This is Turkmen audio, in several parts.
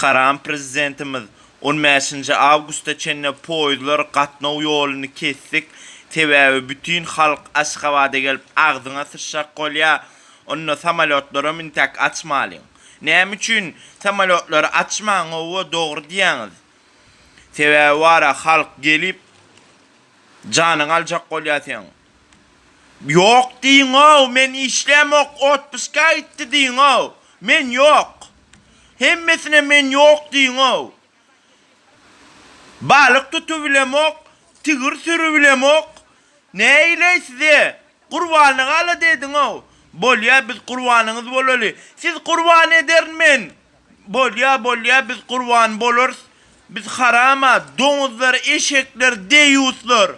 Haram prezidentimiz on bäşinji awgusta çenli poýuzlar gatnaw ýoluny kesdik sebäbi bütin halk Aşgabada gelip agzyňa syçjak bolýa onda samolýotlaram intäk açmalyň näme üçin samolýotlary açmaň howwa dogry diýýäňiz sebäbi wara halk gelip janyňy aljak bolýa seň. Ýok diýiň-ow, men işlämok, otpuska gitdi diýiň-ow. Men ýok. Hemmesine men ýok diýiň-ow. Balyk tutubilemok, tigir sürübilemok. Näileý size? Gurbanlyga alada ediň-ow. Bolýa, biz gurbanyňyz bolaly. Siz gurban ederin men. Bolýa, bolýa, biz gurban bolarys. Biz haram-a, doňuzlar, eşekler, deýýuslar.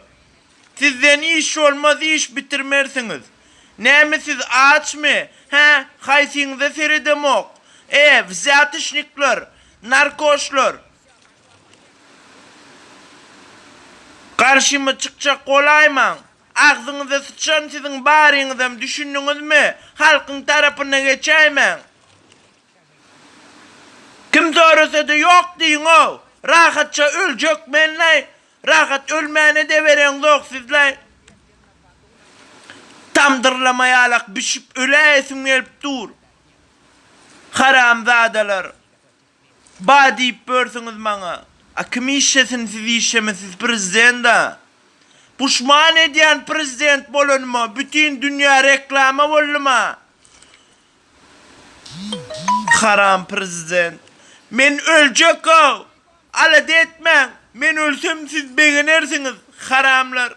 Sizden iş bolmaz iş bitirmersiňiz. Näme siz açmy? Hä, haýsyňyza seredemok. E, wzýatyşnikler, narkoşlar. Garşyma çykjak bolaýmaň. Agzyňyza syçan siziň baryňyzam düşündiňizmi? Halkyň tarapyna geçäýmäň. Kim sorasa-da ýok diýiň-ow. Rahatça öljek men-laý. Rahat ölmäne-de bereňzok sizlaý. Tamdyrlama ýalak bişip öläýesim gelip dur. Haramzadalar. Ba diýip börsüňiz maňa. A kim işlesin siz işlemesiz prezident-a. Puşman edýän prezident bolanyma bütin dünýä reklama boldum-a. Haram prezident. Men öljek-ow! Alada etmäň, men ölsem siz begenersiňiz, haramlar!